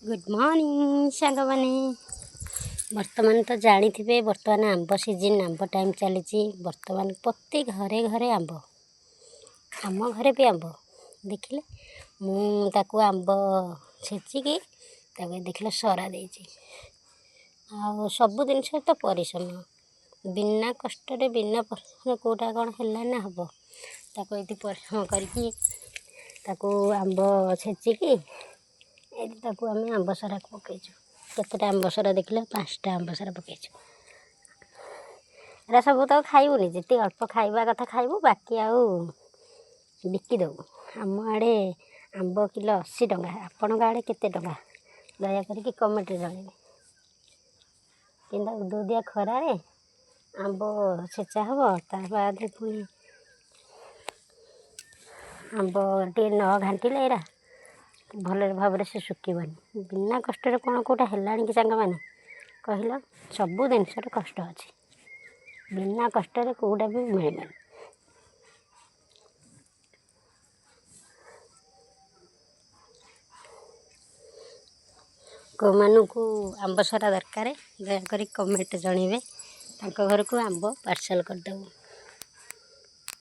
Good morning ସାଙ୍ଗମାନେ। ବର୍ତ୍ତମାନ ତ ଜାଣିଥିବେ, ବର୍ତ୍ତମାନ ଆମ୍ବ ସିଜିନ୍, ଆମ୍ବ ଟାଇମ୍ ଚାଲିଛି। ବର୍ତ୍ତମାନ ପ୍ରତି ଘରେ ଘରେ ଆମ୍ବ, ଆମ ଘରେ ବି ଆମ୍ବ। ଦେଖିଲେ, ମୁଁ ତାକୁ ଆମ୍ବ ଛେଚିକି ତାକୁ ଦେଖିଲେ ସରା ଦେଇଛି। ଆଉ ସବୁ ଜିନିଷ ତ ପରିଶ୍ରମ, ବିନା କଷ୍ଟରେ ବିନା ପରିଶ୍ରମ କେଉଁଟା କ'ଣ ହେଲା ନା ହେବ? ତାକୁ ଏଇଠି ପରିଶ୍ରମ କରିକି ତାକୁ ଆମ୍ବ ଛେଚିକି ଏଇଠି ତାକୁ ଆମେ ଆମ୍ବ ସରାକୁ ପକାଇଛୁ। କେତେଟା ଆମ୍ବ ସରା ଦେଖିଲେ? 5ଟା ଆମ୍ବ ସରା ପକାଇଛୁ। ଏରା ସବୁ ତ ଖାଇବୁନି, ଯେତିକି ଅଳ୍ପ ଖାଇବା କଥା ଖାଇବୁ, ବାକି ଆଉ ବିକିଦେବୁ। ଆମ ଆଡ଼େ ଆମ୍ବ କିଲୋ 80 ଟଙ୍କା। ଆପଣଙ୍କ ଆଡ଼େ କେତେ ଟଙ୍କା, ଦୟାକରିକି କମେଣ୍ଟରେ ଜଣାଇବେ। କିନ୍ତୁ ଉଦୁଉଦିଆ ଖରାରେ ଆମ୍ବ ଛେଚା ହେବ, ତା ବାଦେ ପୁଣି ଆମ୍ବ ଟିକେ ନ ଘାଣ୍ଟିଲେ ଏରା ଭଲରେ ଭାବରେ ସେ ଶୁଖିବନି। ବିନା କଷ୍ଟରେ କ'ଣ କେଉଁଟା ହେଲାଣି କି ସାଙ୍ଗମାନେ, କହିଲ? ସବୁ ଜିନିଷରେ କଷ୍ଟ ଅଛି, ବିନା କଷ୍ଟରେ କେଉଁଟା ବି ମିଳିବନି। କେଉଁମାନଙ୍କୁ ଆମ୍ବ ସରା ଦରକାର, ଦୟାକରି କମେଣ୍ଟ ଜଣାଇବେ, ତାଙ୍କ ଘରକୁ ଆମ୍ବ ପାର୍ସଲ୍ କରିଦେବୁ।